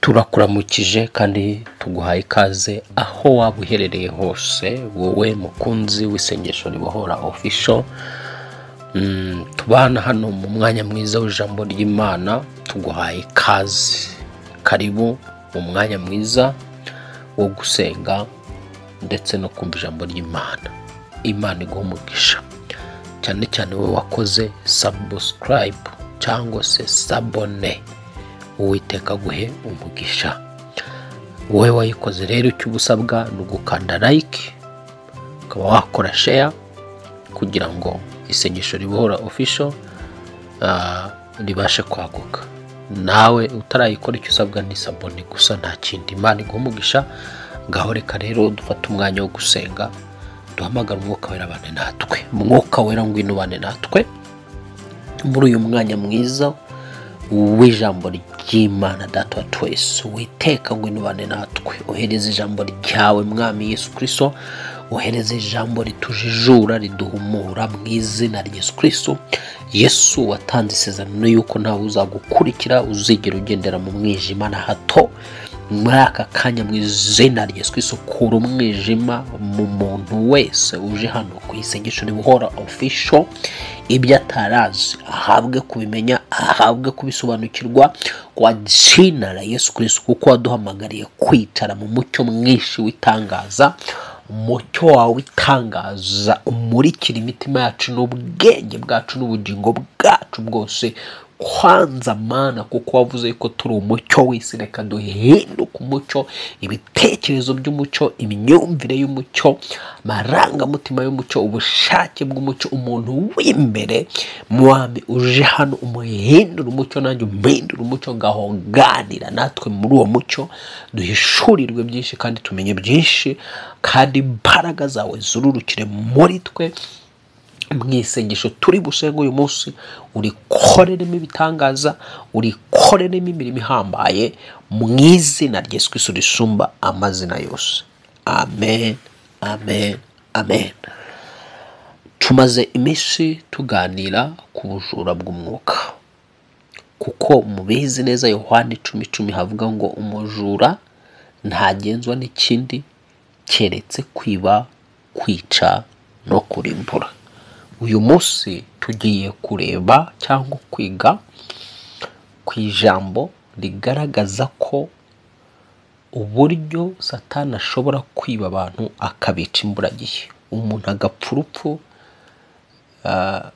Turakuramukije kandi tuguhaye ikaze aho waba uherereye hose, wowe mukunzi w'isengesho ribohora official. Tubana hano mu mwanya mwiza w'ijambo ry'Imana, tuguhaye ikaze, karibu mu mwanya mwiza wo gusenga ndetse no kumva ijambo ry'Imana. Imana iguhe umugisha, cyane cyane wowe wakoze subscribe cyangwa se s'abonner, Uwiteka aguhe umugisha. Wowe wayikoze rero, icyo uba usabwa ni ugukanda like, ukaba wakora share kugira ngo isengesho ribohora official ribashe kwaguka. Nawe utarayikora, icyo usabwa ni s'abonner gusa, nta kindi. Imana iguhe umugisha. Ngaho reka rero dufate umwanya wo gusenga, duhamagara Umwuka Wera abane natwe. Umwuka Wera, ngwino ubane natwe muri uyu mwanya mwiza w'ijambo ry'Imana. Data wa twese, Witeka, ngwino ubane natwe, ohereza ijambo ryawe. Mwami Yesu Kristo, ohereza ijambo ritujijura, riduhumura, mu izina rya Yesu Kristo. Yesu, watanze isezerano yuko ntawe uzagukurikira uzigera ugendera mu mwijima na hato. Muri aka kanya, mu izina rya Yesu Kristo, kura umwijima mu muntu wese uje hano ku isengesho ribohora official. Ibyo atarazi ahabwe kubimenya, ahabwe kubisobanukirwa kwa jina la Yesu Kristo, kuko waduhamagariye kwicara mu mucyo mwinshi w'itangaza. Umucyo wawe itangaza umurikira imitima yacu n'ubwenge bwacu n'ubugingo bwacu bwose. Kwanza Mana, kuko wavuze ko turi umucyo w'isi, reka duhinduke umucyo, ibitekerezo by'umucyo, imyumvire y'umucyo, amarangamutima y'umucyo, ubushake bw'umucyo. Umuntu w'imbere, Mwami, uje hano umuhindura umucyo, nanjye umuhindura umucyo. Ngaho ganira natwe muri uwo mucyo, duhishurirwe byinshi kandi tumenye byinshi, kandi imbaraga zawe zururukire muri twe. Mu isengesho turi busenge uyu munsi, urikoreremo ibitangaza, urikoreremo imirimo ihambaye, mu izina rya Yesu Kristo risumba amazina yose. Amen, amen, amen. Tumaze iminsi tuganira ku bujura bw'umwuka, kuko mubizi neza Yohani 10:10 havuga ngo umujura ntagenzwa n'ikindi keretse kwiba, kwica no kurimbura. Uyu munsi tugiye kureba cyangwa kwiga ku ijambo rigaragaza ko uburyo Satani ashobora kwiba abantu akabica imburagihe, umuntu agapfa urupfu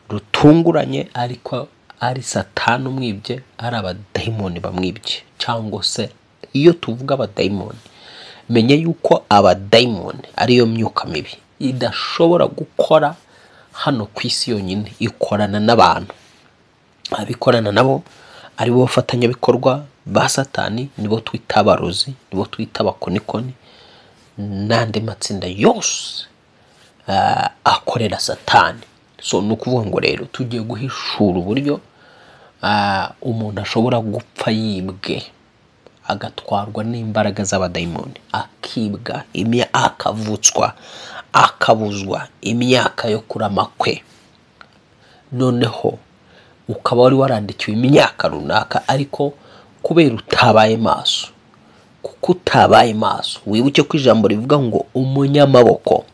rutunguranye, ariko ari Satani umwibye, ari abadayimoni bamwibye. Cyangwa se iyo tuvuga abadayimoni, menye yuko abadayimoni ariyo myuka mibi idashobora gukora hano ku isi yonyine, ikorana n'abantu. Abikorana nabo aribo bafatanyabikorwa ba Satani, nibo twita abarozi, nibo twita abakonikoni n'andi matsinda yose akorera Satani. So ni ukuvuga ngo rero tugiye guhishura uburyo umuntu ashobora gupfa yibwe, agatwarwa n'imbaraga z'abadayimoni, akibwa, akavutswa, akabuzwa imyaka yo kurama kwe. Noneho ukaba wari warandikiwe imyaka runaka, ariko kubera utabaye maso, kuko utabaye maso, wibuke ko ijambo rivuga ngo umunyamaboko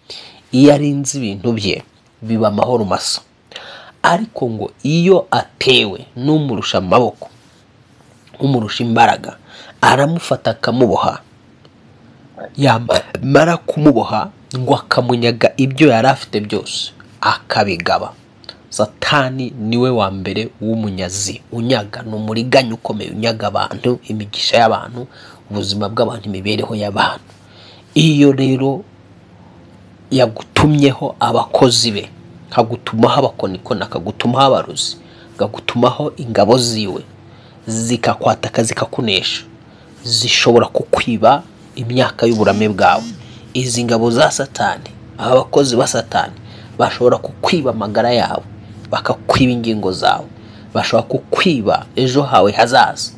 iyo arinze ibintu bye biba amahoro masa, ariko ngo iyo atewe n'umurusha amaboko, umurusha imbaraga, aramufata akamuboha, yamara kumuboha ngo akamunyaga ibyo yari afite byose akabigaba. Satani niwe wa mbere w'umunyazi unyaga, ni umuriganya ukomeye unyaga abantu, imigisha y'abantu, ubuzima bw'abantu, imibereho y'abantu. Iyo rero yagutumyeho abakozi be, akagutumaho abakonikoni, akagutumaho abarozi, akagutumaho ingabo ziwe, zikakwataka zikakunesha, zishobora kukwiba imyaka y'uburame bwawe. Izi ngabo za Satani, aba bakozi ba Satani, bashobora kukwiba amagara yawe, bakakwiba ingingo zawe, bashobora kukwiba ejo hawe hazaza.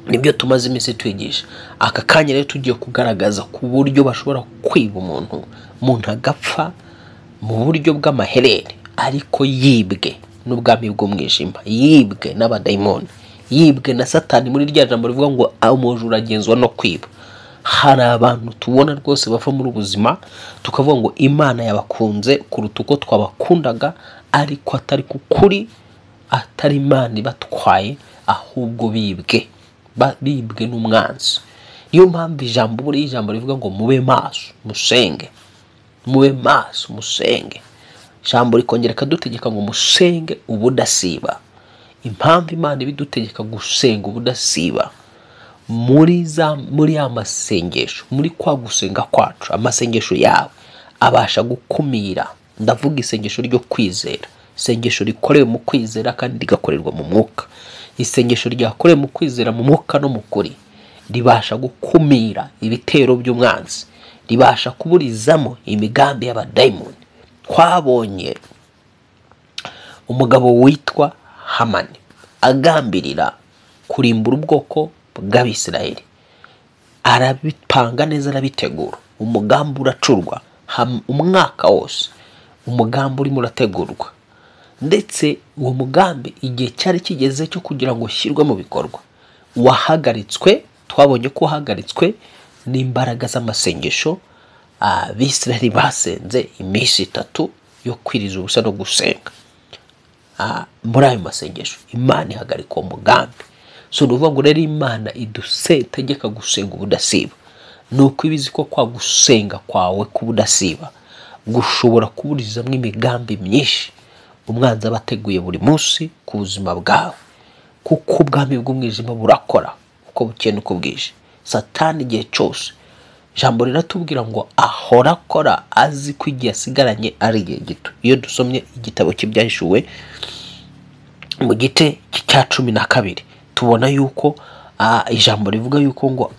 Nibyo tumaze iminsi twigisha. Aka kanya rero tugiye kugaragaza ku buryo bashobora kwiba umuntu, umuntu agapfa mu buryo bw'amaherere, ariko yibwe n'ubwami bw'umwijima, yibwe n'abadayimoni, Yibwe na Satani muri rya jambo rivuga ngo umujura agenzwa no kwiba. Hari abantu tubona rwose bava muri ubuzima tukavuga ngo Imana yabakunze kuruta uko twabakundaga, ariko atari kukuri, atari Imana ibatwaye, ahubwo bibwe, bibwe n'umwanzi. Niyo mpamvu ijambo buri ijambo rivuga ngo mube maso musenge, mube maso musenge. Ijambo rikongera rikadutegeka ngo musenge ubudasiba. Impamvu Imana ibidutegeka gusenga ubudasiba, muri ya masengesho, muri kwa gusenga kwacu, amasengesho yawe abasha gukumira. Ndavuga isengesho ryo kwizera, isengesho rikorewe mu kwizera kandi rigakorerwa mu mwuka. Isengesho ryakorewe mu kwizera, mu mwuka no mu kuri, ribasha gukumira ibitero by'umwanzi, ribasha kuburizamo imigambi y'abadayimoni. Twabonye umugabo witwa Hamani agambirira kurimbura ubwoko bw'Abisirayeli, arabipanga neza, arabitegura, umugambi uracurwa umwaka wose, umugambi urimo urategurwa. Ndetse uwo mugambi igihe cyari kigeze cyo kugira ngo ushyirwe mu bikorwa wahagaritswe. Twabonye ko wahagaritswe n'imbaraga z'amasengesho Abisirayeli basenze iminsi 3 yo kwiriza ubusa no gusenga. Muri ayo masengesho Imana ihagarika uwo mugambi. So ni ukuvuga ngo rero Imana idutegeka gusenga ubudasiba. Ni uko ibizi ko kwa gusenga kwawe k'ubudasiba gushobora kuburizamo imigambi myinshi umwanzi aba ateguye buri munsi ku buzima bwawe, kuko ubwami bw'umwijima burakora uko bukeye n'uko bwije. Satani igihe cyose, ijambo riratubwira ngo ahora akora azi ko igihe asigaranye ari igihe gito. Iyo dusomye igitabo cy'Ibyahishuwe mu gice cya 12, tubona yuko ijambo rivuga yuko ngo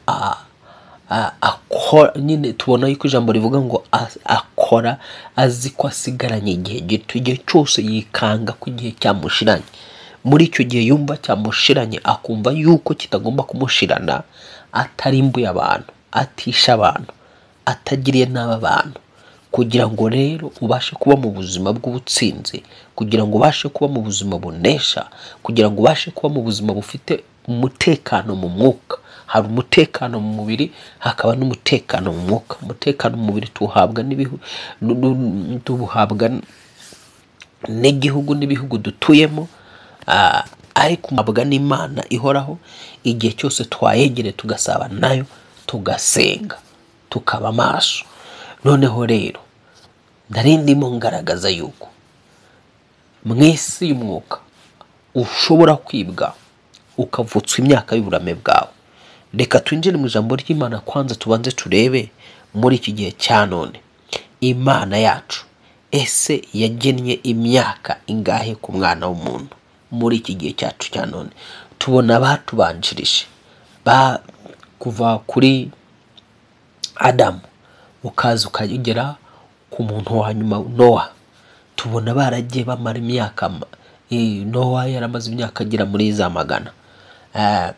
akora nyine, tubona yuko ijambo rivuga ngo akora azi ko asigaranye igihe gito. Igihe cyose yikanga ko igihe cyamushiranye. Muri icyo gihe yumva cyamushiranye, akumva yuko kitagomba kumushirana, atarimbuye abantu, atisha abantu, atagiriye nabi abantu. Kugira ngo rero ubashe kuba mu buzima bw'ubutsinzi, kugira ngo ubashe kuba mu buzima bunesha, kugira ngo ubashe kuba mu buzima bufite umutekano mu mwuka. Hari umutekano mu mubiri, hakaba n'umutekano mu mwuka. Umutekano mu mubiri tuwuhabwa tuwuhabwa n'igihugu n'ibihugu dutuyemo, ariko uhabwa n'Imana ihoraho igihe cyose twayegereye, tugasabana nayo, tugasenga, tukaba maso. Noneho rero nari ndimo ngaragaza yuko mu isi y'umwuka ushobora kwibwa ukavutswa imyaka y'uburame bwawe. Reka twinjire mu ijambo ry'Imana, kwanza tubanze turebe muri iki gihe cya none Imana yacu ese yagennye imyaka ingahe ku mwana w'umuntu. Muri iki gihe cyacu cya none tubona abatubanjirije kuva kuri Adamu ukaza ukagera ku muntu wa nyuma Nowa, tubona baragiye bamara imyaka. Nowa yaramaze imyaka agera muri za 100.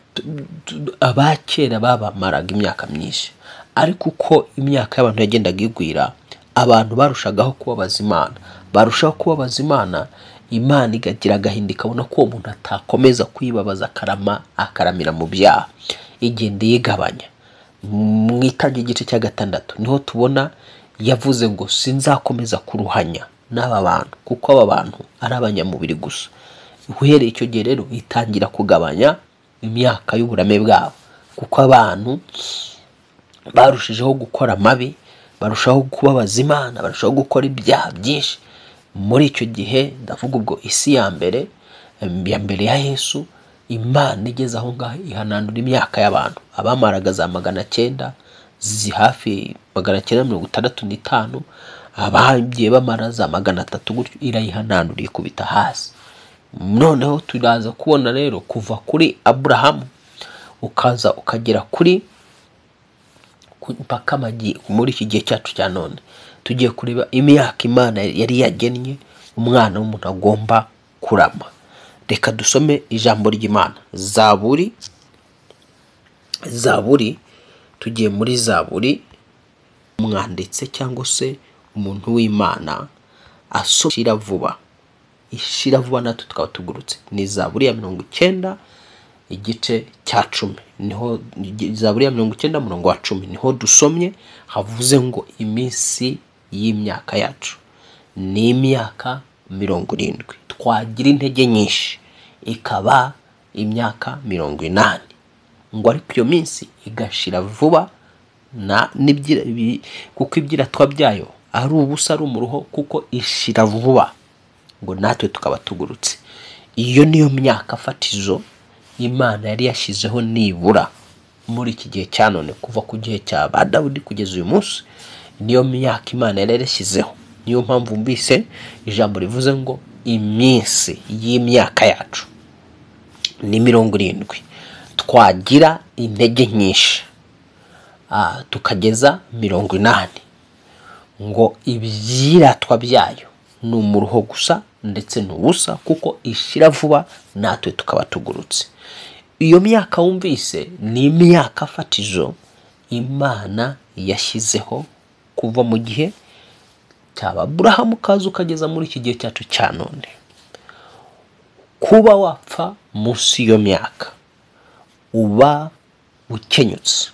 Abakera babamaraga imyaka myinshi, ariko uko imyaka y'abantu yagendaga igwira, abantu barushagaho kubabaza Imana, barushaho kubabaza Imana, Imana igagira agahinda ikabona ko uwo muntu atakomeza kwibabaza, akarama akaramira mu byaha, igenda yigabanya. Mu itangira igice cya 6 niho tubona yavuze ngo sinzakomeza kuruhanya n'aba bantu, kuko aba bantu ari abanyamubiri gusa. Uhereye icyo gihe rero itangira kugabanya imyaka y'uburame bwabo, kuko abantu barushijeho gukora amabi, barushaho kubabaza Imana, barushaho gukora ibyaha byinshi. Muri icyo gihe ndavuga ubwo isi ya mbere, ya mbere ya Yesu, Imana igeze aho ngaho ihananura imyaka y'abantu. Abamaraga za 900, hafi 965, abagiye bamara za 300 gutyo, irayihananura ikubita hasi. Noneho turaza kubona rero kuva kuri Aburahamu ukaza ukagera kuri mpaka muri iki gihe cyacu cya none, tugiye kureba imyaka Imana yari yagennye umwana w'umuntu agomba kurama. Reka dusome ijambo ry'Imana. Zaburi, Zaburi, tugiye muri Zaburi. Umwanditse cyangwa se umuntu w'Imana asoma vuba, ishira vuba natwe tukaba tugurutse. Ni Zaburi ya 90 igice cya 10, niho Zaburi ya 90 umurongo wa 10 niho dusomye havuze ngo iminsi y'imyaka yacu ni imyaka 70, twagira intege nyinshi ikaba imyaka 80, ngo ariko iyo minsi igashira vuba na kuko ibyiratwa byayo ari ubusa ari umuruho, kuko ishira vuba, ngo natwe tukaba tugurutse. Iyo niyo myaka fatizo Imana yari yashyizeho nibura muri iki gihe cya none, kuva ku gihe cya ba Dawudi kugeza uyu munsi, niyo myaka Imana yari yarashyizeho. Niyo mpamvu mbise ijambo rivuze ngo iminsi y'imyaka yacu ni 70, twagira intege nyinshi tukageza 80, ngo ibyiratwa byayo ni umuruho gusa ndetse n'ubusa, kuko ishira vuba natwe tukaba tugurutse. Iyo myaka wumvise ni imyaka fatizo Imana yashyizeho kuva mu gihe cya Aburahamu kaza ukageza muri iki gihe cyacu cya none. Kuba wapfa munsi y'iyo myaka uba ukenyutse,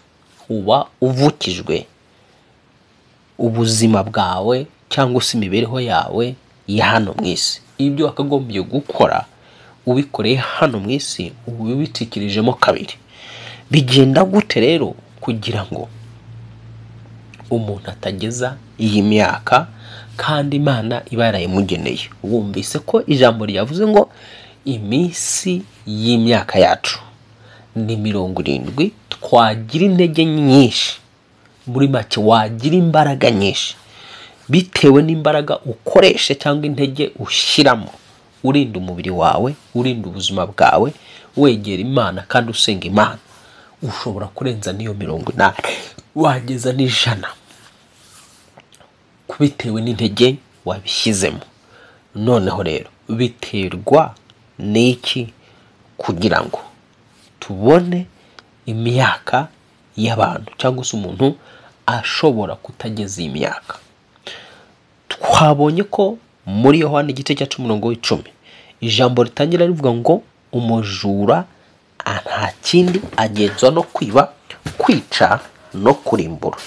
uba uvukijwe ubuzima bwawe cyangwa se imibereho yawe ya hano mu isi. Ibyo wakagombye gukora ubikoreye hano mu isi uba ubitikirijemo kabiri. Bigenda gute rero kugira ngo umuntu atageza iyi myaka kandi Imana iba yarayimugeneye? Wumvise ko ijambo ryavuze ngo iminsi y'imyaka yacu ni 70, twagira intege nyinshi, muri make wagira imbaraga nyinshi bitewe n'imbaraga ukoresha cyangwa intege ushyiramo, urinda umubiri wawe, urinda ubuzima bwawe, wegera Imana kandi usenga Imana, ushobora kurenza n'iyo 80, wageza n'100 bitewe n'intege wabishyizemo. Noneho rero biterwa n'iki kugira ngo tubone imyaka y'abantu cyangwa se umuntu ashobora kutageza iyi myaka? Twabonye ko muri Yohana igice cya 10 umurongo w'10 ijambo ritangira rivuga ngo umujura nta kindi agenzwa no kwiba, kwica no kurimbura.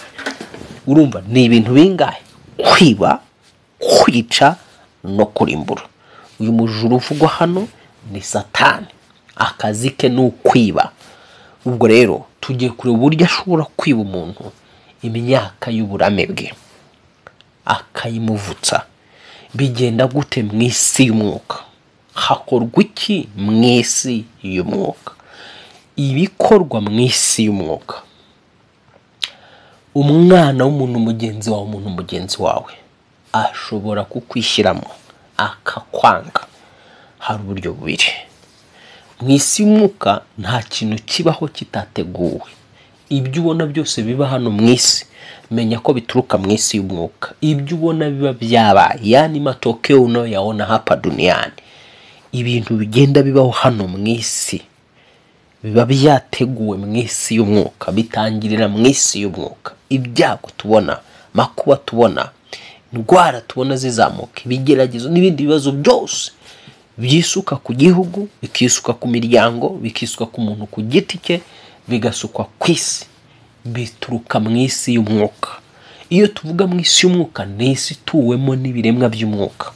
Urumva ni ibintu bingahe? Kwiba, kwica no kurimbura. Uyu mujura uvugwa hano ni Satani, akazi ke ni ukwiba. Ubwo rero tugiye kureba uburyo ashobora kwiba umuntu imyaka y'uburame bwe akayimuvutsa. Bigenda gute mu isi y'umwuka? Hakorwa iki mu isi y'umwuka? Ibikorwa mu isi y'umwuka, umwana w'umuntu mugenzi wawe, umuntu mugenzi wawe ashobora kukwishyiramo akakwanga. Hari uburyo bubiri mu isi y'umwuka. Nta kintu kibaho kitateguwe. Ibyo ubona byose biba hano mu isi, menya ko bituruka mu isi y'umwuka. Ibyo ubona biba byabaye, yani matokeo unayoyaona hapa duniani, ibintu bigenda bibaho hano mu isi biba byateguwe mu isi y'umwuka, bitangirira mu isi y'umwuka. Ibyago tubona, makuba tubona, indwara tubona zizamuka, ibigeragezo n'ibindi bibazo byose byisuka ku gihugu, bikisuka ku miryango, bikisuka ku muntu ku giti cye, bigasukwa ku isi, bituruka mu isi y'umwuka. Iyo tuvuga mu isi y'umwuka, ni isi ituwemo n'ibiremwa by'umwuka.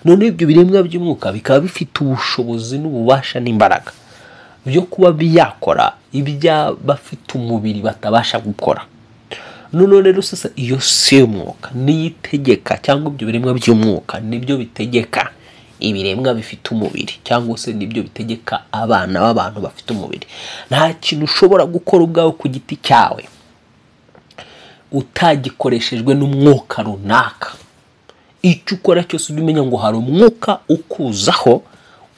None ibyo biremwa by'umwuka bikaba bifite ubushobozi n'ububasha n'imbaraga byo kuba byakora iby'abafite umubiri batabasha gukora. None rero sasa iyo si y'umwuka niyo itegeka, cyangwa ibyo biremwa by'umwuka nibyo bitegeka ibiremwa bifite umubiri, cyangwa se nibyo bitegeka abana b'abantu bafite umubiri. Nta kintu ushobora gukora ubwawe ku giti cyawe utagikoreshejwe n'umwuka runaka. Icyo ukora cyose ujye umenya ngo hari umwuka ukuzaho,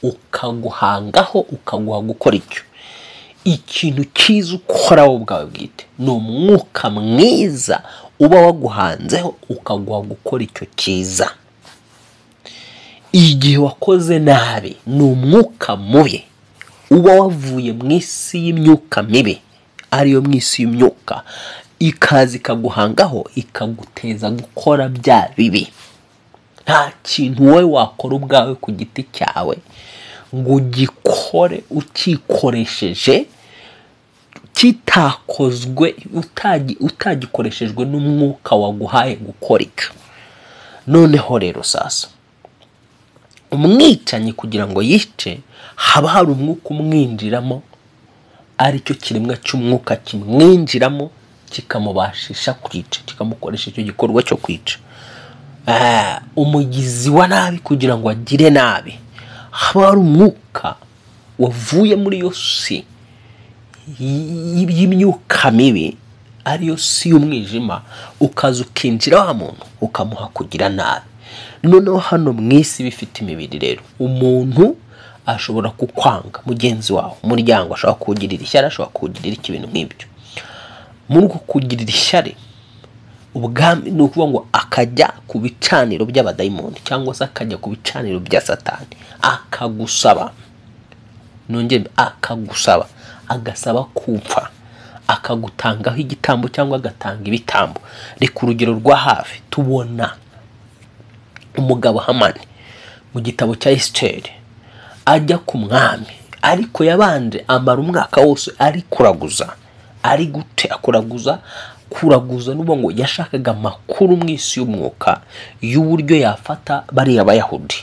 ukaguhangaho, ukaguha gukora icyo ikintu cyiza ukora wowe ubwawe bwite. Ni umwuka mwiza uba waguhanzeho ukaguha gukora icyo cyiza. Igihe wakoze nabi, ni umwuka mubi uba wavuye mu isi y'imyuka mibi, ariyo mu isi y'imyuka, ikaza ikaguhangaho, ikaguteza gukora bya bibi. Nta kintu wowe wakora ubwawe ku giti cyawe ngo ugikore ukikoresheje, kitakozwe utagikoreshejwe n'umwuka waguhaye gukora icyo. Noneho rero sasa umwicanyi kugira ngo yice haba hari umwuka umwinjiramo, aricyo kiremwa cy'umwuka kimwinjiramo kikamubashisha kwica, kikamukoresha icyo gikorwa cyo kwica. Umugizi wa nabi kugira ngo agire nabi haba hari umwuka wavuye muri iyo si y'imyuka mibi, ariyo si y'umwijima, ukaza ukinjira wa muntu ukamuha kugira nabi. Noneho hano mu isi bifite imibiri rero, umuntu ashobora kukwanga, mugenzi wawe, umuryango ashobora kugirira ishyari, ashobora kugirira ibintu nk'ibyo. Muri uko kugirira ishyari ubwami ni ukuvuga ngo akajya ku bicaniro by'abadayimoni cyangwa se akajya ku bicaniro bya Satani, akagusaba, nongere akagusaba, agasaba kupfa, akagutangaho igitambo cyangwa agatanga ibitambo. Reka urugero rwa hafi tubona umugabo Hamani mu gitabo cya Esiteri ajya ku mwami, ariko yabanje amara umwaka wose ari kuraguza, ari gute akuraguza kuraguza, n'ubu ngo yashakaga amakuru mu isi y'umwuka y'uburyo yafata bariya Bayahudi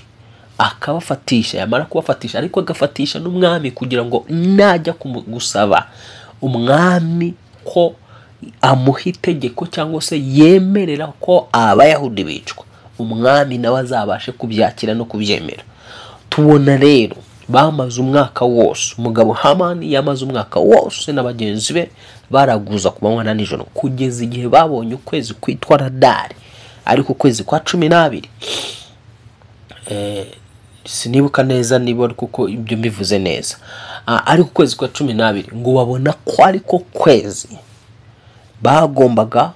akabafatisha, yamara kubafatisha ariko agafatisha n'umwami kugira ngo najya gusaba umwami ko amuha itegeko cyangwa se yemerera ko Abayahudi bicwa, umwami nawe azabashe kubyakira no kubyemera. Tubona rero bamaze umwaka wose, umugabo Hamani yamaze umwaka wose na bagenzi be baraguza ku manywa na nijoro, kugeza igihe babonye ukwezi kwitwa Radari, ariko ukwezi kwa 12. Sinibuka neza niba kuko ibyo mbivuze neza, ariko ukwezi kwa 12 ngo babona ko ariko kwezi bagombaga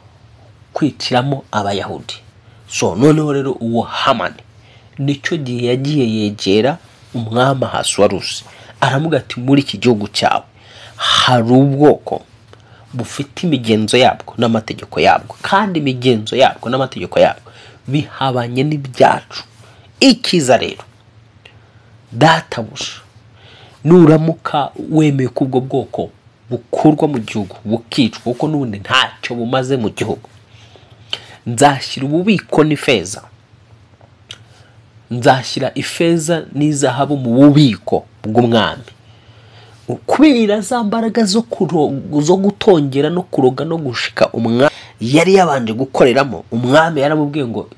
kwiciramo Abayahudi. So noneho rero uwo Hamani nicyo gihe yagiye yegera umwami Ahasuwerusi, aramuga ati muri iki gihugu cyawe hari ubwoko bufite imigenzo yabwo n'amategeko yabwo, kandi imigenzo yabwo n'amategeko yabwo bihabanye n'ibyacu. Ikiza rero databuja, nuramuka wemeye ko ubwo bwoko bukurwa mu gihugu bukicwa, kuko n'ubundi ntacyo bumaze mu gihugu, nzashyira ububiko n'ifeza, nzashyira ifeza n'izahabu mu bubiko bw'umwami. Kubera za mbaraga zo gutongera no kuroga no gushika umwami yari yabanje gukoreramo, umwami yaramubwiye ngo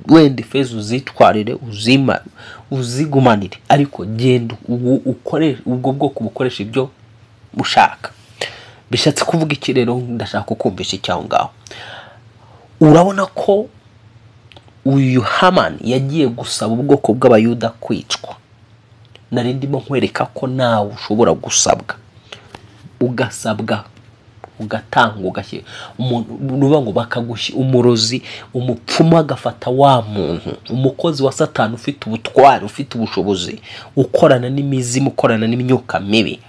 wenda ifeza uzitwarire, uzima uzigumanire, ariko genda ukore ubwo bwoko bukoresha ibyo ushaka. Bishatse kuvuga iki rero? Ndashaka kukumvisha icyaho ngaho. Urabona ko uyu Hamani yagiye gusaba ubwoko bw'Abayuda kwicwa. Nari ndimo nkwereka ko nawe ushobora gusabwa, ugasabwa, ugatanga, ugashyira umuntu, ngo bakagushyi umurozi, umupfumu agafata wa muntu, umukozi wa Satani ufite ubutwari, ufite ubushobozi, ukorana n'imizimu, ukorana n'imyuka mibi,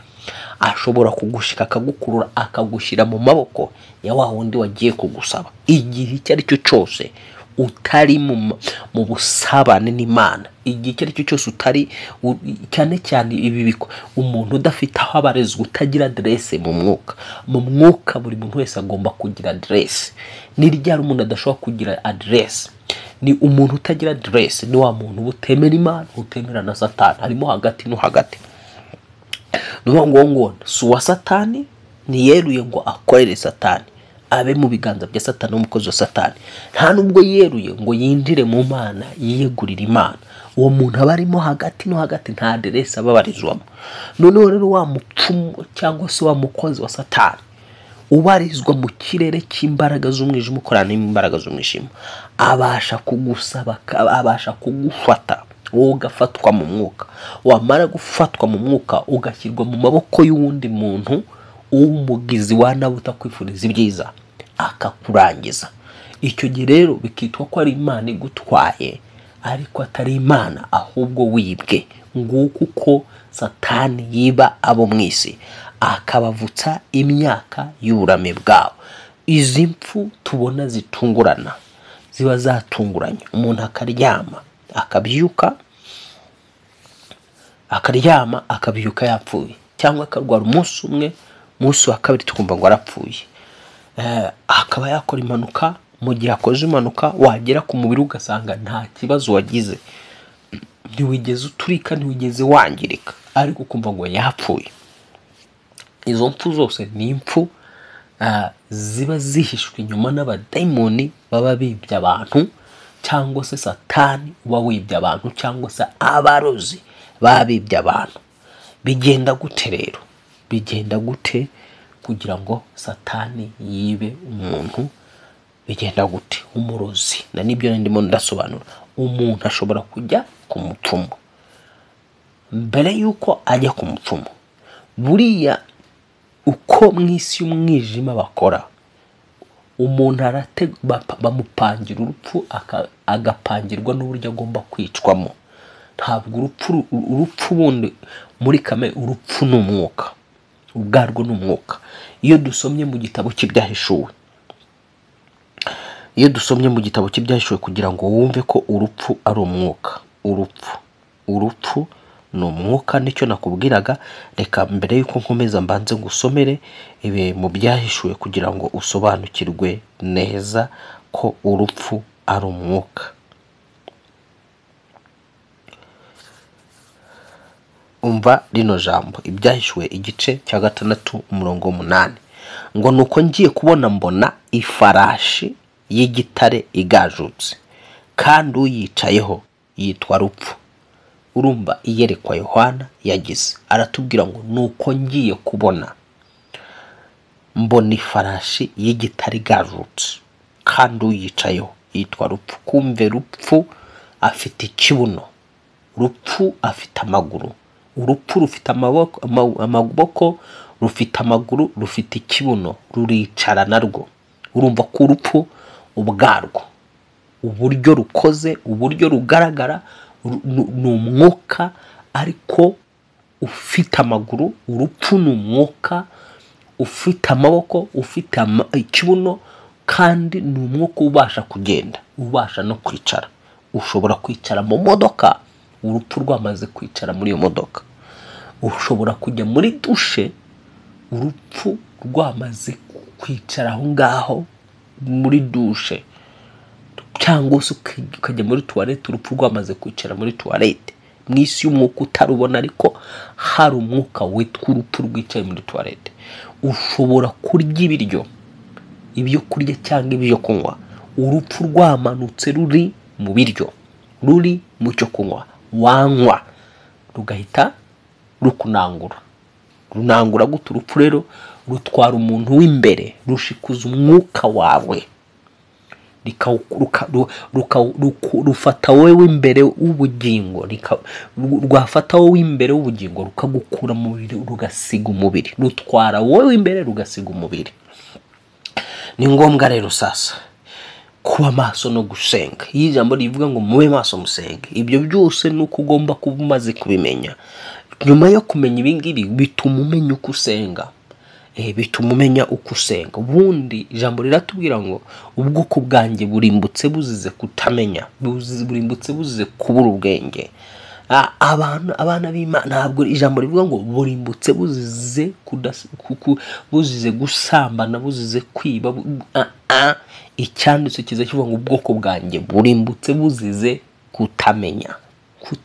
ashobora kugushika akagukurura akagushyira mu maboko ya wa wundi wagiye kugusaba. Igihe icyo ari cyo cyose utari mu busabane n'Imana, igihe icyo ari cyo cyose utari, cyane cyane ibi biko umuntu udafite aho abarezwa, utagira adresse mu mwuka. Mu mwuka buri muntu wese agomba kugira adresse. Ni ryari umuntu adashobora kugira adresse? Ni umuntu utagira adresse, ni wa muntu utemera Imana, utemera na Satani, harimo hagati no hagati. Nuvuga ngo si uwa Satani, ntiyeruye ngo akorere Satani, abe mu biganza bya Satani, umukozi wa Satani. Nta nubwo yeruye ngo yinjire mu Mana, yiyegurire Imana. Uwo muntu aba arimo hagati no hagati, nta aderesi ababarizwamo. Noneho rero wa mupfumu cyangwa se wa mukozi wa Satani ubarizwa mu kirere cy'imbaraga z'umwijima, ukorana n'imbaraga z'umwijima, abasha kugusaba, abasha kugufata, wowe ugafatwa mu mwuka. Wamara gufatwa mu mwuka ugashyirwa mu maboko y'uwundi muntu, umugizi wa nabi utakwifuriza ibyiza, akakurangiza. Icyo gihe rero bikitwa ko ari Imana igutwaye, ariko atari Imana, ahubwo wibwe. Nguko uko Satani yiba abo mu isi, akabavutsa imyaka y'uburame bwabo. Izi mpfu tubona zitungurana ziba zatunguranye, umuntu akaryama akabyuka Akaryama akabyuka yapfuye, cyangwa akarwara umunsi umwe, umunsi wa kabiri tukumva ngo arapfuye. Akaba yakora impanuka, mu gihe akoze impanuka wagera ku mubiri ugasanga nta kibazo wagize, ntiwigeze uturika, ntiwigeze wangirika, ariko ukumva ngo yapfuye. Izo mpfu zose ni impfu ziba zihishwe inyuma n'abadayimoni baba bibye abantu, cyangwa se Satani uba wibye abantu, cyangwa se abarozi baba bibye abantu. Bigenda gute rero? Bigenda gute kugira ngo Satani yibe umuntu? Bigenda gute? Umurozi, na nibyo ndimo ndasobanura. Umuntu ashobora kujya ku mupfumu. Mbere yuko ajya ku mupfumu, buriya uko mu isi y'umwijima bakora, umuntu bamupangira urupfu, agapangirwa n'uburyo agomba kwicwamo. Ntabwo urupfu bundi muri kamere, urupfu ni umwuka ubwarwo, ni umwuka. Iyo dusomye mu gitabo cy'Ibyahishuwe, iyo dusomye mu gitabo cy'Ibyahishuwe kugira ngo wumve ko urupfu ari umwuka, urupfu ni umwuka, nicyo nakubwiraga. Reka mbere yuko nkomeza mbanze ngusomere ibi mu Byahishuwe kugira ngo usobanukirwe neza ko urupfu ari umwuka. Umva rino jambo, Ibyahishuwe igice cya 6 umurongo 8, ngo nuko ngiye kubona mbona ifarashi y'igitare igajutse, kandi uyicayeho yitwa Rupfu. Urumva iyerekwa Yohana yagize, aratubwira ngo nuko ngiye kubona mbona ifarashi y'igitare igajutse, kandi uyicayeho yitwa Rupfu. Kumve Rupfu afite ikibuno, Rupfu afite amaguru, urupfu rufite amaboko, rufite amaguru, rufite ikibuno, ruricara narwo. Urumva ko urupfu ubwarwo, uburyo rukoze, uburyo rugaragara, ni umwuka ariko ufite amaguru. Urupfu ni umwuka ufite amaboko, ufite ikibuno, kandi ni umwuka ubasha kugenda, ubasha no kwicara. Ushobora kwicara mu modoka urupfu rwamaze kwicara muri iyo modoka. Ushobora kujya muri dushe urupfu rwamaze kwicara aho ngaho muri dushe, cyangwa se ukajya muri tuwarete urupfu rwamaze kwicara muri tuwarete. Mu isi y'umwuka utarubona, ariko hari umwuka witwa urupfu rwicaye muri tuwarete. Ushobora kurya ibiryo, ibyo kurya cyangwa ibyo kunywa, urupfu rwamanutse ruri mu biryo, ruri mu cyo kunywa, wanywa rugahita rukunangura. Runangura gute urupfu rero? Rutwara umuntu w'imbere, rushikuza umwuka wawe, rufata wowe w'imbere w'ubugingo, rwafata wowe w'imbere w'ubugingo rukagukura mu mubiri, rugasiga umubiri. Rutwara wowe w'imbere rugasiga umubiri. Ni ngombwa rero sasa kuba maso no gusenga. Iyo ijambo rivuga ngo mube maso musenge, ibyo byose ni uko ugomba kuba umaze kubimenya. Nyuma yo kumenya ibi ngibi bituma umenya uko usenga. Bituma umenya uko usenga. Ubundi ijambo riratubwira ngo ubwoko bwanjye burimbutse buzize kutamenya, burimbutse buzize kubura ubwenge. Abana b'Imana, ntabwo ijambo rivuga ngo burimbutse buzize buzize gusambana, buzize kwiba. Icyanditse kiza kivuga ngo ubwoko bwanjye burimbutse buzize kutamenya,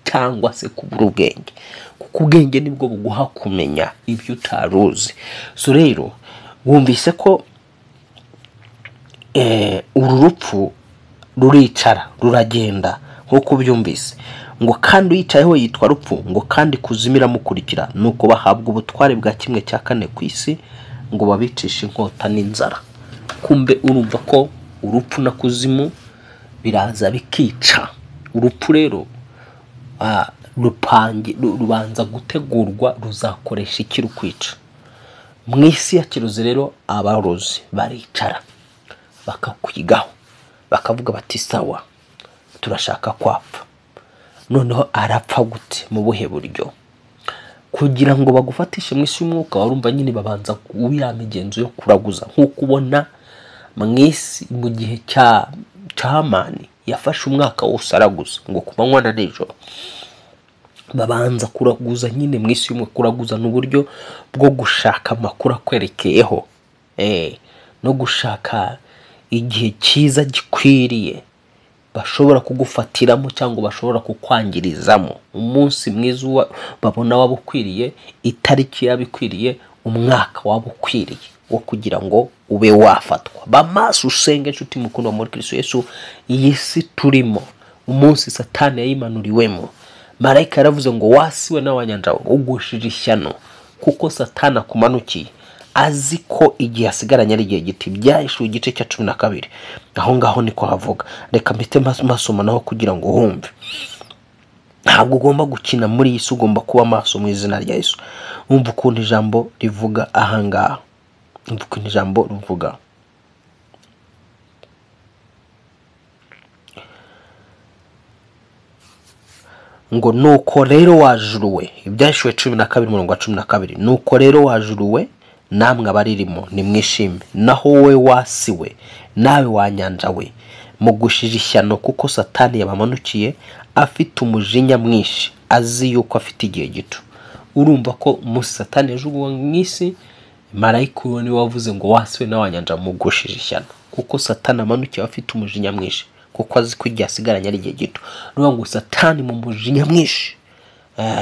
cyangwa se kubura ubwenge, kuko ubwenge nibwo buguha kumenya ibyo utaruzi. So rero wumvise ko uru rupfu ruricara ruragenda nk'uko ubyumvise, ngo kandi uyicayeho yitwa Rupfu, ngo kandi kuzimu iramukurikira, nuko bahabwa ubutware bwa 1/4 ku isi, ngo babicishe inkota n'inzara. Kumbe urumva ko urupfu na kuzimu biraza bikica. Urupfu rero rubanza gutegurwa, ruzakoresha iki rukwica. Mu isi ya kirozi rero abarozi baricara bakakwigaho, bakavuga bati sawa turashaka kwapfa. Noneho arapfa gute? Mu buhe buryo? Kugira ngo bagufatishe mu isi y'umwuka, warumva nyine babanza kuya migenzo yo kuraguza, nk'uko ubona mu isi mu gihe cya Hamani yafashe umwaka wose araguza ngo ku manywa na nijoro. Babanza kuraguza nyine mu isi y'umwuka. Kuraguza ni uburyo bwo gushaka amakuru akwerekeyeho, no gushaka igihe cyiza gikwiriye bashobora kugufatiramo cyangwa bashobora kukwangirizamo. Umunsi mwiza babona waba ukwiriye, itariki yaba ikwiriye, umwaka waba ukwiriye wo kugira ngo ube wafatwa. Bamaso usenge inshuti mukundwa muri Kristo Yesu. Iyi si turimo, umunsi Satani yayimanuriwemo, marayika yaravuze ngo wasiwe n'abanyanja ugushije ishyano, kuko Satani akumanukiye azi ko igihe asigaranye ari igihe gito. Ibyahishuwe igice cya 12 aho ngaho niko havuga. Reka mpite masoma naho kugira ngo wumve. Ntabwo ugomba gukina muri iyi si, ugomba kuba maso mu izina rya Yesu. Wumva ukuntu ijambo rivuga aha ngaha, wumva ukuntu ijambo rivuga. Ngo nuko rero wajuruwe, Ibyahishuwe 12 umurongo wa 12, nuko rero wajuruwe namwe abaririmo nimwishime, naho wowe wasiwe nawe wanyanja we mugushije ishyano, kuko Satani yabamanukiye afite umujinya mwinshi, azi yuko afite igihe gito. Urumva ko umunsi Satani yajugunywe mu isi, marayika uwo niwe wavuze ngo wasiwe nawe wanyanja mugushije ishyano, kuko Satani amanukiye afite umujinya mwinshi, kuko azi ko igihe asigaranye ari igihe gito. Nuvuga ngo Satani mu mujinya mwinshi,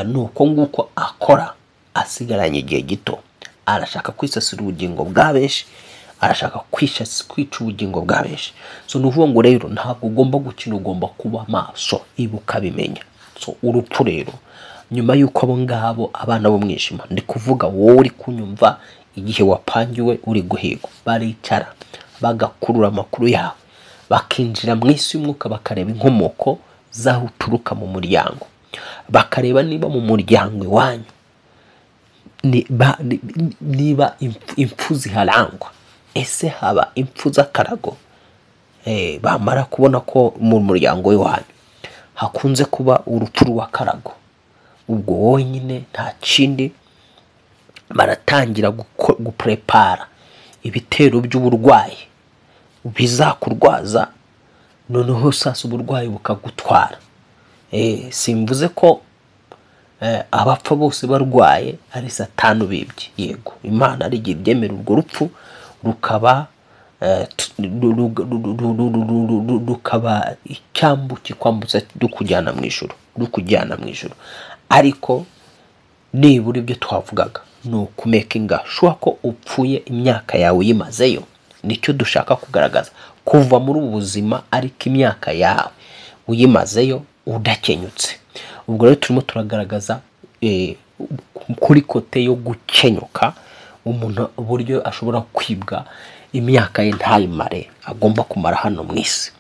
nuko nguko akora asigaranye igihe gito. Arashaka kwisasira ubugingo bwa benshi, arashaka kwica ubugingo bwa benshi. So ni ukuvuga ngo rero ntabwo ugomba gukina, ugomba kuba maso, ibuka bimenya. So urupfu rero nyuma y'uko abo ngabo abana b'umwijima, ndi kuvuga wowe uri kunyumva, igihe wapangiwe uri guhigwa, baricara bagakurura amakuru yawe, bakinjira mu isi y'umwuka, bakareba inkomoko z'aho uturuka mu muryango, bakareba niba mu muryango iwanyu niba impfu ziharangwa, ese haba impfu z'akarago. Bamara kubona ko mu muryango w'iwanyu hakunze kuba urupfu rw'akarago, ubwo wowe nyine nta kindi, baratangira guprepara ibitero by'uburwayi bizakurwaza, noneho sasa uburwayi bukagutwara. Simvuze ko abapfa bose barwaye ari Satani ubibye. Yego, Imana ari igihe ibyemera urwo rupfu rukaba rukaba icyambu kikwambutsa rukujyana mu ijuru, rukujyana mu ijuru. Ariko nibura ibyo twavugaga ni ukumekinga sure ko upfuye imyaka yawe uyimazeyo. Nicyo dushaka kugaragaza, kuva muri ubu buzima ariko imyaka yawe uyimazeyo udakenyutse. Ubwo rero turimo turagaragaza kuri kote yo gukenyuka, umuntu uburyo ashobora kwibwa imyaka ye ntayimare, agomba kumara hano mu isi.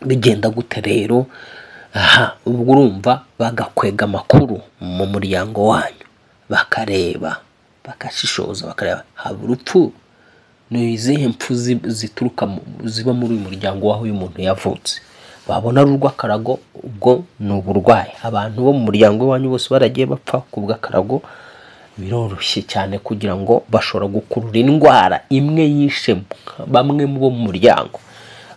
Bigenda gute rero? Aha, ubwo urumva bagakwega amakuru mu muryango wanyu, bakareba, bagashishoza, bakareba haba urupfu, ni izihe mpfu zituruka ziba muri uyu muryango w'aho uyu muntu yavutse. Babona ari urw'akarago, ubwo ni uburwayi. Abantu bo mu muryango wanyu bose baragiye bapfa ku bw'akarago, biroroshye cyane kugira ngo bashobora gukurura indwara imwe yishe bamwe mu bo mu muryango,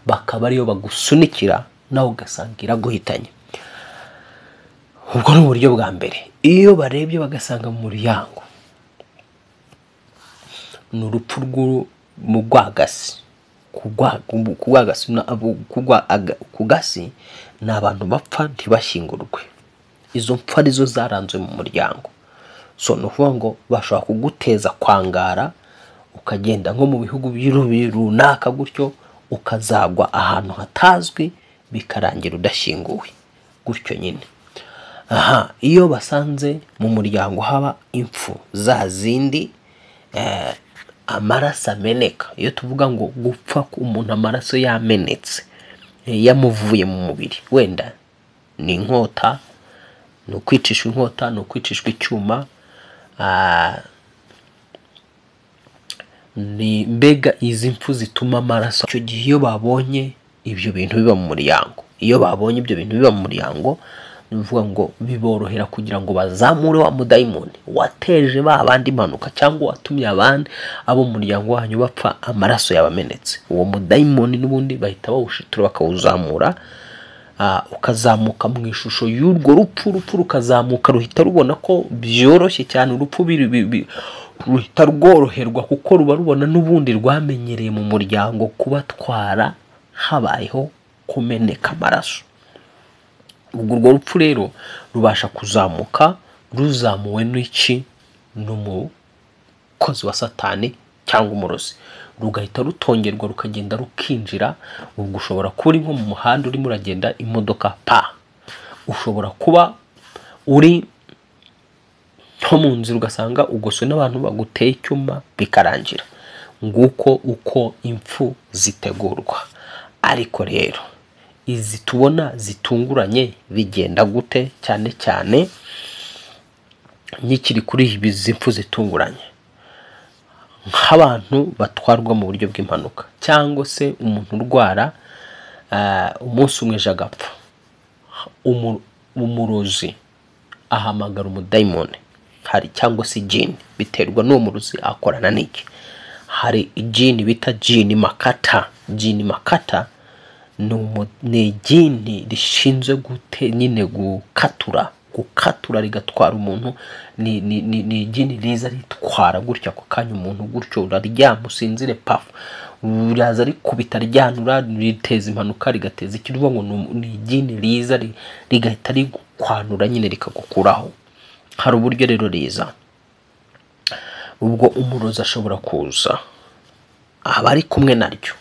bakaba ariyo bagusunikira nawe ugasanga iraguhitanye. Ubwo ni uburyo bwa mbere. Iyo barebye bagasanga mu muryango ni urupfu mu rwagasi, ku gasi ni abantu bapfa ntibashyingurwe. Izo mpfu arizo zaranzwe mu muryango. So ni ukuvuga ngo bashobora kuguteza kwangara, ukagenda nko mu bihugu runaka gutyo, ukazagwa ahantu hatazwi, bikarangira udashyinguwe gutyo nyine. Aha, iyo basanze mu muryango haba impfu za zindi amaraso ameneka, iyo tuvuga ngo gupfa umuntu amaraso yamenetse, yamuvuye mu mubiri, wenda ni inkota, ni ukwicishwa inkota, ni ukwicishwa icyuma, ni mbega izi mpfu zituma amaraso. Icyo gihe iyo babonye ibyo bintu biba mu muryango, iyo babonye ibyo bintu biba mu muryango, ni ukuvuga ngo biborohera kugira ngo bazamure wa mudayimoni wateje ba bandi impanuka, cyangwa watumye abandi abo mu muryango wanyu bapfa amaraso yabamenetse. Uwo mudayimoni n'ubundi bahita bawushitura bakawuzamura, Ukazamuka mu ishusho y'urwo rupfu, urupfu rukazamuka, ruhita rubona ko byoroshye cyane. Urupfu ruhita rworoherwa kuko ruba rubona n'ubundi rwamenyereye mu muryango kubatwara habayeho kumeneka amaraso. Ubwo urwo rupfu rero rubasha kuzamuka ruzamuwe n'iki? N'umukozi wa Satani cyangwa umurozi, rugahita rutongerwa, rukagenda rukinjira. Ubwo ushobora kuba uri nko mu muhanda urimo uragenda, imodoka pa, ushobora kuba uri nko mu nzira ugasanga ugoswe n'abantu baguteye icyuma, bikarangira. Nguko uko impfu zitegurwa. Ariko rero izi tubona zitunguranye bigenda gute? Cyane cyane nkikiri kuri izi mpfu zitunguranye, nk'abantu batwarwa mu buryo bw'impanuka, cyangwa se umuntu urwara umunsi umwe ejo agapfa, umurozi ahamagara umudayimoni hari cyangwa se ijini, biterwa n'uwo murozi akorana n'iki. Hari ijini bita jini makata. Jini makata ni ijini rishinzwe gute nyine gukatura rigatwara umuntu. Ni ijini riza ritwara gutya ako kanya umuntu gutyo, uraryama usinzire, pafu, uraza rikubita ryanura, riteza impanuka, rigateza ikintu. Ngo ni ijini riza rigahita rigukwanura nyine, rikagukuraho. Hari uburyo rero riza. Ubwo umurozi ashobora kuza aba ari kumwe naryo,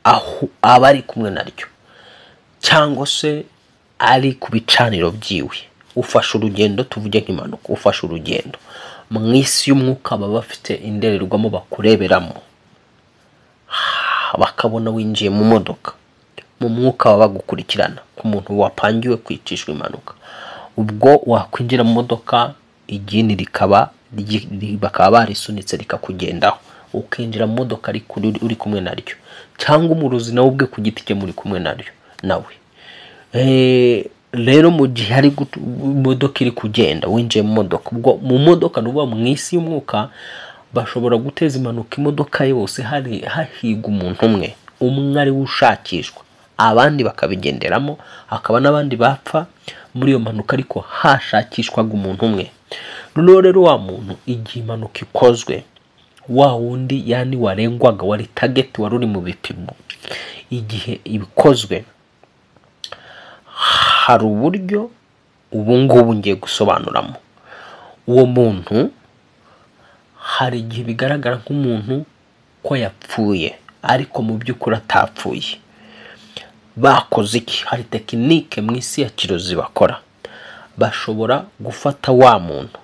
aho aba ari kumwe naryo cyangwa se ari ku bicaniro byiwe. Ufashe urugendo, tuvuge nk'impanuka, ufashe urugendo mu isi y'umwuka, baba bafite indorerwamo bakureberamo, bakabona winjiye mu modoka. Mu mwuka baba bagukurikirana ku muntu wapangiwe kwicishwa impanuka. Ubwo wakwinjira mu modoka, igini rikaba bakaba barisunitse rikakugendaho, ukinjira mu modoka uri kumwe naryo, cyangwa umurozi nawe ubwe ku giti cye muri kumwe naryo nawe. Rero mu gihe hari imodoka iri kugenda, winjiye mu modoka, ubwo mu modoka ni ukuvuga mu isi y'umwuka bashobora guteza impanuka imodoka yose, hari hahigwa umuntu umwe umwe ari we ushakishwa, abandi bakabigenderamo, hakaba n'abandi bapfa muri iyo mpanuka, ariko hashakishwaga umuntu umwe. Noneho rero wa muntu, igihe impanuka ikozwe, wa wundi yani warengwaga, wari target, wari uri mu bipimo, igihe ibikozwe, hari uburyo ubu ngubu ngiye gusobanuramo. Uwo muntu hari igihe bigaragara nk'umuntu ko yapfuye, ariko mu by'ukuri atapfuye. Bakoze iki? Hari tekinike mu isi ya kirozi bakora. Bashobora gufata wa muntu,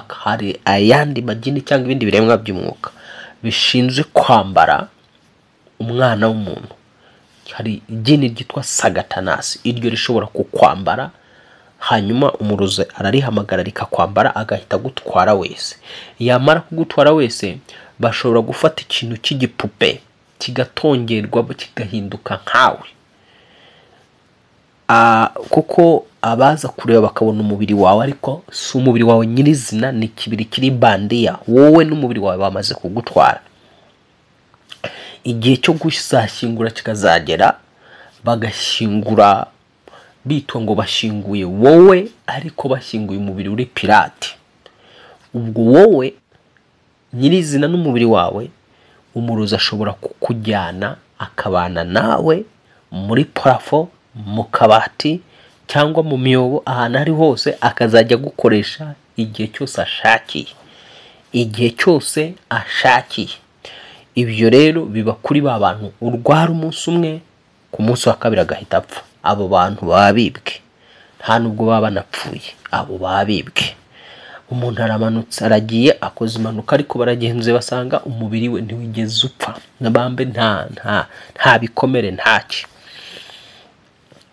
hari ayandi magini cyangwa ibindi biremwa by'umwuka bishinzwe kwambara umwana w'umuntu. Hari igini ryitwa sagatanasi, iryo rishobora kukwambara, hanyuma umurozi ararihamagara rikakwambara, agahita agutwara wese. Yamara kugutwara wese, bashobora gufata ikintu cy'igipupe kigatongerwa kigahinduka nkawe, kuko abaza kureba bakabona umubiri wawe, ariko si umubiri wawe nyirizina, ni ikibiri kiri bandiya, wowe n'umubiri wawe bamaze kugutwara. Igihe cyo gushyingura kikazagera, bagashyingura bitwa ngo bashyinguye wowe, ariko bashyinguye umubiri uri pirate. Ubwo wowe nyirizina n'umubiri wawe, umurozi ashobora kukujyana akabana nawe muri parafo, mu kabati cyangwa mu myobo, ahantu ari hose, akazajya agukoresha igihe cyose ashakiye, igihe cyose ashakiye. Ibyo rero biba kuri ba bantu urwara umunsi umwe, ku munsi wa kabiri agahita apfa. Abo bantu baba bibwe, nta nubwo baba banapfuye, abo baba bibwe. Umuntu aramanutse, aragiye, akoze impanuka, ariko baragenzuye basanga umubiri we ntiwigeze upfa, nabambe nta bikomere, ntacyo.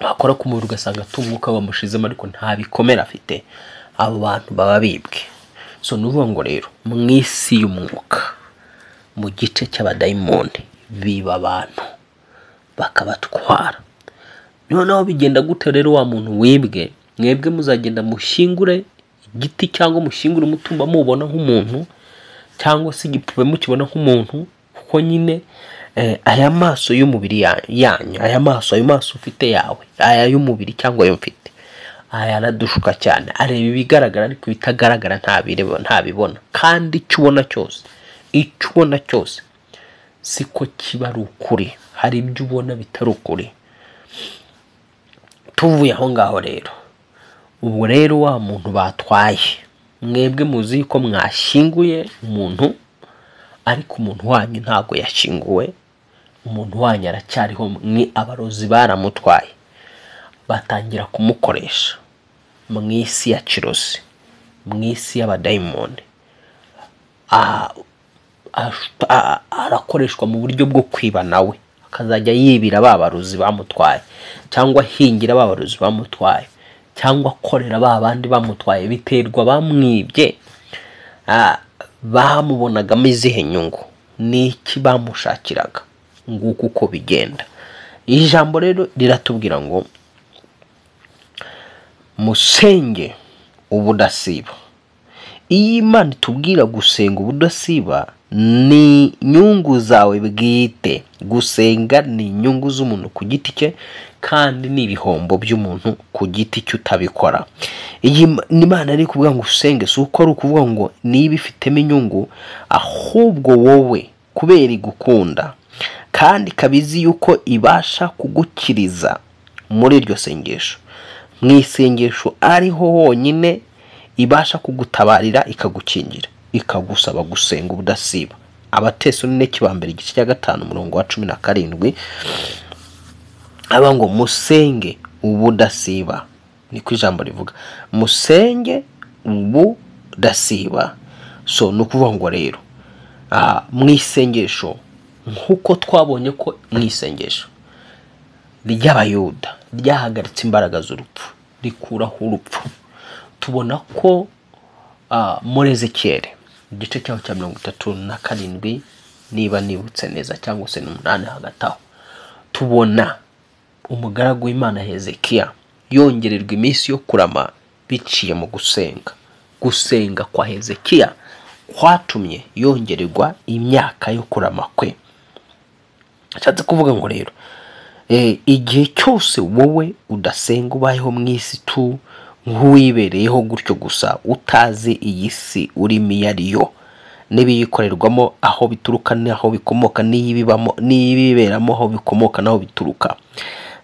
Wakora ku mubiri ugasanga umwuka bamushizemo, ariko nta bikomere afite. Abo bantu baba bibwe. So ni ukuvuga ngo rero mu isi y'umwuka, mu gice cy'abadayimoni, biba abantu bakabatwara. Noneho bigenda gute rero wa muntu wibwe? Mwebwe muzagenda mushyingure igiti cyangwa mushyingure umutumba mubona nk'umuntu, cyangwa se igipupe mukibona nk'umuntu, kuko nyine Aya maso y'umubiri yanyu, aya maso, ayo maso ufite yawe, aya y'umubiri cyangwa ayo mfite, aya aradushuka cyane, areba ibigaragara ariko ibitagaragara ntabireba, ntabibona. Kandi icyo ubona cyose siko kiba ari ukuri, hari ibyo ubona bitari ukuri. Tuvuye aho ngaho rero, ubu rero wa muntu batwaye, mwebwe muzi ko mwashyinguye umuntu, ariko umuntu wanyu ntabwo yashyinguwe, umuntu wanyu aracyariho, ni abarozi baramutwaye, batangira kumukoresha mu isi ya kirozi, mu isi y'abadayimoni. Arakoreshwa mu buryo bwo kwiba nawe, akazajya yibira ba barozi bamutwaye, cyangwa ahingira ba barozi bamutwaye, cyangwa akorera ba bandi bamutwaye, biterwa bamwibye. Bamubonagamo izihe nyungu, n'iki bamushakiraga? Nguko uko bigenda. Iri jambo rero riratubwira ngo musenge ubudasiba. Iyo Imana itubwira gusenga ubudasiba, ni inyungu zawe bwite. Gusenga ni inyungu z'umuntu ku giti cye, kandi ni ibihombo by'umuntu ku giti cye utabikora. Iyi Imana iri kuvuga ngo usenge, si uko ari ukuvuga ngo niba ifitemo inyungu, ahubwo wowe kubera igukunda kandi ikaba izi yuko ibasha kugukiriza muri iryo sengesho, mu isengesho ariho honyine ibasha kugutabarira, ikagukingira, ikagusaba gusenga ubudasiba. Abatesalonike ba mbere igice cya 5 umurongo wa 17 aba ngo musenge ubudasiba, niko ijambo rivuga, musenge ubudasiba. So ni ukuvuga ngo rero mu isengesho, nk'uko twabonye ko mu isengesho ry'Abayuda ryahagaritse imbaraga z'urupfu, rikuraho urupfu, tubona ko muri Ezekiyeli igice cyaho cya 37 niba nibutse neza, cyangwa se 8 hagati aho, tubona umugaragu w'Imana Hezekiya yongererwa iminsi yo kurama biciye mu gusenga. Gusenga kwa Hezekiya kwatumye yongererwa imyaka yo kurama kwe. Ashatse kuvuga ngo rero igihe cyose wowe udasenga, ubayeho mu isi tu nk'uwibereyeho gutyo gusa, utazi iyi si urimo iyo ari yo n'ibiyikorerwamo, aho bituruka n'aho bikomoka, n'ibibamo n'ibiberamo, aho bikomoka n'aho bituruka,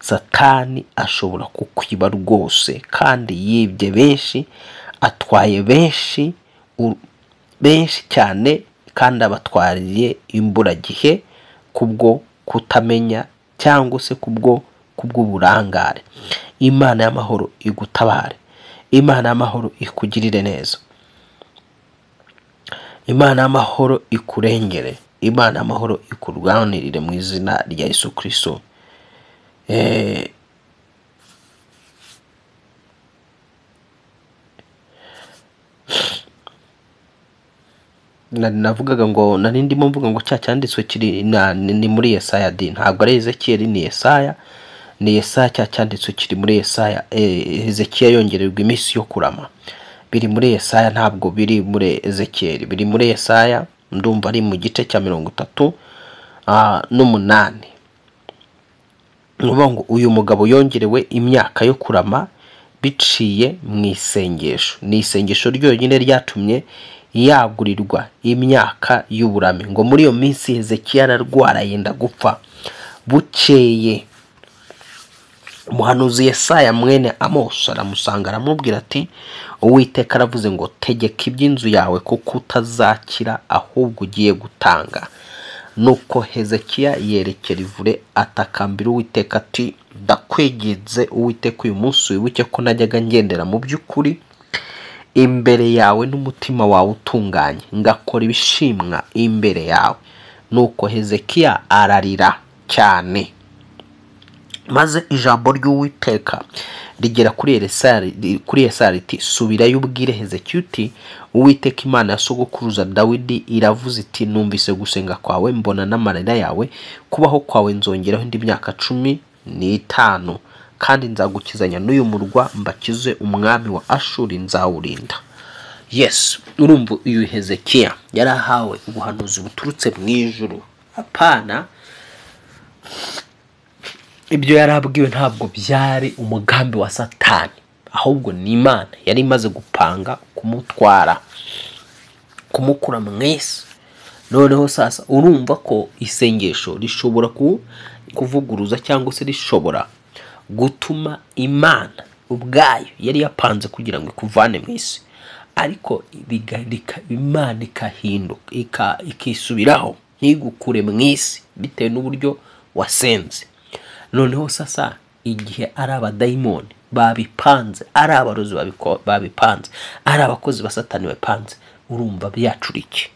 Satani ashobora kukwiba rwose, kandi yibye benshi, atwaye benshi, benshi cyane, kandi abatwariye imburagihe kubwo kutamenya cyangwa se kubw'uburangare. Imana y'amahoro igutabare, Imana y'amahoro ikugirire neza, Imana y'amahoro ikurengere, Imana y'amahoro ikurwanirire mu izina rya Yesu Kristo. Navugaga ngo nari ndimo mvuga ngo cya cyanditswe kiri ni muri Yesaya di, ntabwo ari Ezekiyeli, ni Yesaya, ni Yesaya, cya cyanditswe kiri muri Yesaya. Hezekiya yongererwa iminsi yo kurama, biri muri Yesaya, ntabwo biri muri Ezekiyeli, biri muri Yesaya, ndumva ari mu gice cya 38. Nuvuga ngo uyu mugabo yongerewe imyaka yo kurama biciye mu isengesho. Ni isengesho ryonyine ryatumye yagurirwa imyaka y'uburame. Ngo muri iyo minsi Hezekiya ararwara yenda gupfa. Bukeye umuhanuzi Yesaya mwene Amosi aramusanga aramubwira ati Uwiteka aravuze ngo tegeka iby'inzu yawe kuko utazakira ahubwo ugiye gutanga. Nuko Hezekiya yerekera ivure atakambira Uwiteka ati ndakwegenze Uwiteka uyu munsi wibuke ko najyaga ngendera mu by'ukuri imbere yawe n'umutima wawe utunganye, ngakora ibishimwa imbere yawe. Nuko Hezekiya ararira cyane. Maze ijambo ry'Uwiteka rigera kuri Yesaya riti subirayo ubwire Hezekiya uti Uwiteka Imana ya sogokuruza Dawidi iravuze iti numvise gusenga kwawe, mbona n'amarira yawe, kubaho kwawe nzongeraho indi myaka 15, kandi nzagukizanya n'uyu murwa mbakize umwami wa Ashuri nzawurinda. Yes, urumva uyu Hezekiya yarahawe ubuhanuzi buturutse mu ijuru, apana Ibyo yarabwiwe ntabwo byari umugambi wa Satani, ahubwo ni Imana yari imaze gupanga kumutwara, kumukura mu isi. Noneho sasa urumva ko isengesho rishobora kuvuguruza cyangwa se rishobora gutuma Imana ubwayo yari yapanze kugira ngo ikuvane mu isi, ariko Imana ikahinduka ikisubiraho ntigukure mu isi bitewe n'uburyo wasenze. Noneho sasa igihe ari abadayimoni babipanze, ari abarozi babipanze, ari abakozi ba Satani babipanze, urumva byacurike.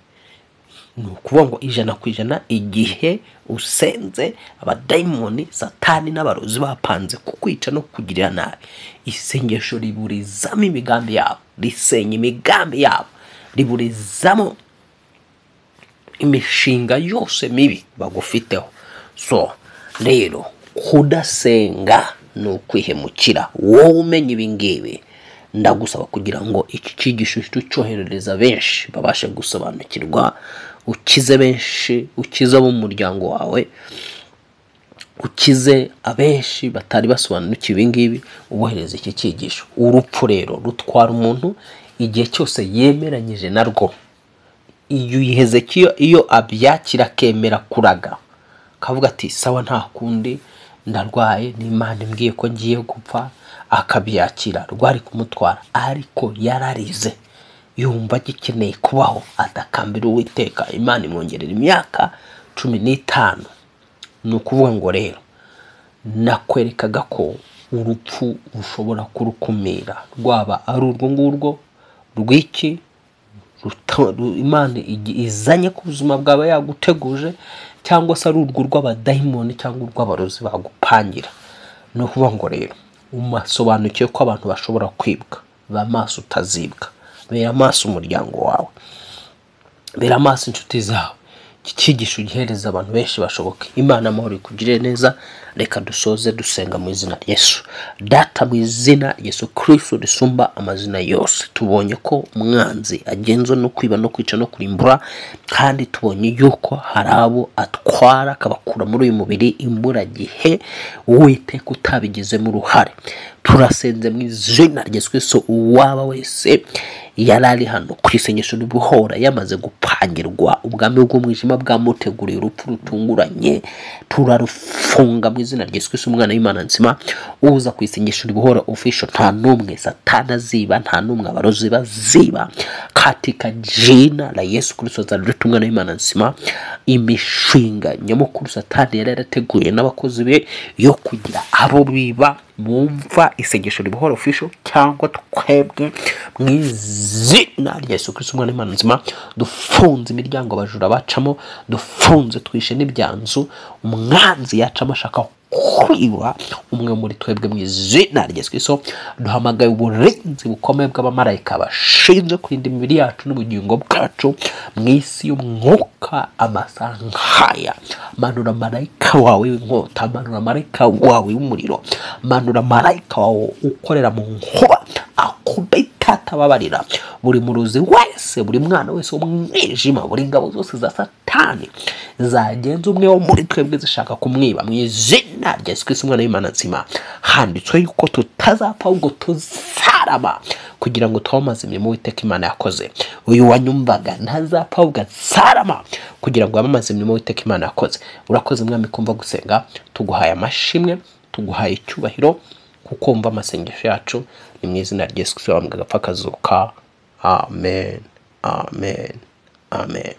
Ni ukuvuga ngo 100% igihe usenze abadayimoni, Satani n'abarozi bapanze kukwica no kukugirira nabi, isengesho riburizamo imigambi yabo, risenya imigambi yabo, riburizamo imishinga yose mibi bagufiteho. So rero kudasenga ni ukwihemukira. Wowe umenya ibi ngibi, ndagusaba kugira ngo iki cyigisho tucyoherereza benshi babashe gusobanukirwa, ukize benshi, ukize abo mu muryango wawe, ukize abenshi batari basobanukiwe ibi ngibi, ubohereze iki cyigisho. Urupfu rero rutwara umuntu igihe cyose yemeranyije narwo. Iyo Hezekiya iyo abyakira akemera kuraga, akavuga ati sawa nta kundi, ndarwaye, n'Imana imbwiye ko ngiye gupfa, akabyakira, rwari kumutwara, ariko yararize yumva agikeneye kubaho, atakambira Uwiteka, Imana imwongerera imyaka 15. Ni ukuvuga ngo rero nakwerekaga ko urupfu rushobora kurukumira, rwaba ari urwo ngurwo rw'iki Imana izanye ku buzima bwawe yaguteguje, cyangwa se ari urwo rw'abadayimoni cyangwa urw'abarozi bagupangira. Ni ukuvuga ngo rero umasobanukiwe ko abantu bashobora kwibwa, ba maso utazibwa, bera amaso umuryango wawe, bera amaso inshuti zawe. Iki cyigisho ugihereza abantu benshi bashoboke. Imana amahoro ikugirire neza. Reka dusoze dusenga mu izina rya Yesu. Data, mu izina Yesu Kristo risumba amazina yose, tubonye ko umwanzi agenzwa no kwiba no kwica no kurimbura, kandi tubonye yuko hari abo atwara akabakura muri uyu mubiri imburagihe, Uwiteka utabigizemo uruhare. Turasenze mu izina rya Yesu Kristo, uwaba wese yari ari hano ku isengesho ribohora yamaze gupangirwa ubwami bw'umwijima bwamuteguriye urupfu rutunguranye, turarufunga mu izina rya Yesu Kristo umwana w'Imana nzima. Uza ku isengesho ribohora official, nta n'umwe Satani aziba, nta n'umwe abarozi baziba, katika jina la Yesu Kristo Nazareti umwana w'Imana nzima. Imishinga nyamukuru Satani yari yarateguye n'abakozi be yo kugira abo biba bumva isengesho ribohora official cyangwa twebwe, mu izina rya Yesu Kristo umwana w'Imana nzima, dufunze imiryango abajura bacamo, dufunze twishe n'ibyanzu umwanzi yacamo ashaka kwiba umwe muri twebwe, mu izina rya Yesu Kristo. Duhamagaye uburinzi bukomeye bw'abamarayika bashinzwe kurinda imibiri yacu n'ubugingo bwacu mu isi y'umwuka. Amasaha nk'aya, manura marayika wawe w'inkota, manura marayika wawe w'umuriro, manura marayika wawe ukorera mu nkuba, akubita atababarira buri murozi wese, buri mwana wese w'umwijima, buri ngabo zose za Satani zagenza umwe wo muri twebwe zishaka kumwiba, mu izina rya Yesu Kristo umwana w'Imana nzima. Handitswe yuko tutazapfa ahubwo tuzarama kugira ngo twamamaze imirimo Uwiteka Imana yakoze. Uyu wanyumvaga ntazapfa ahubwo azarama kugira ngo yamamaze imirimo Uwiteka Imana yakoze. Urakoze Mwami kumva gusenga, tuguhaye amashimwe, tuguhaye icyubahiro kuko wumva amasengesho yacu. Ni mu izina rya Yesu Kristo wambwe agapfa akazuka. Amen, amen, amen.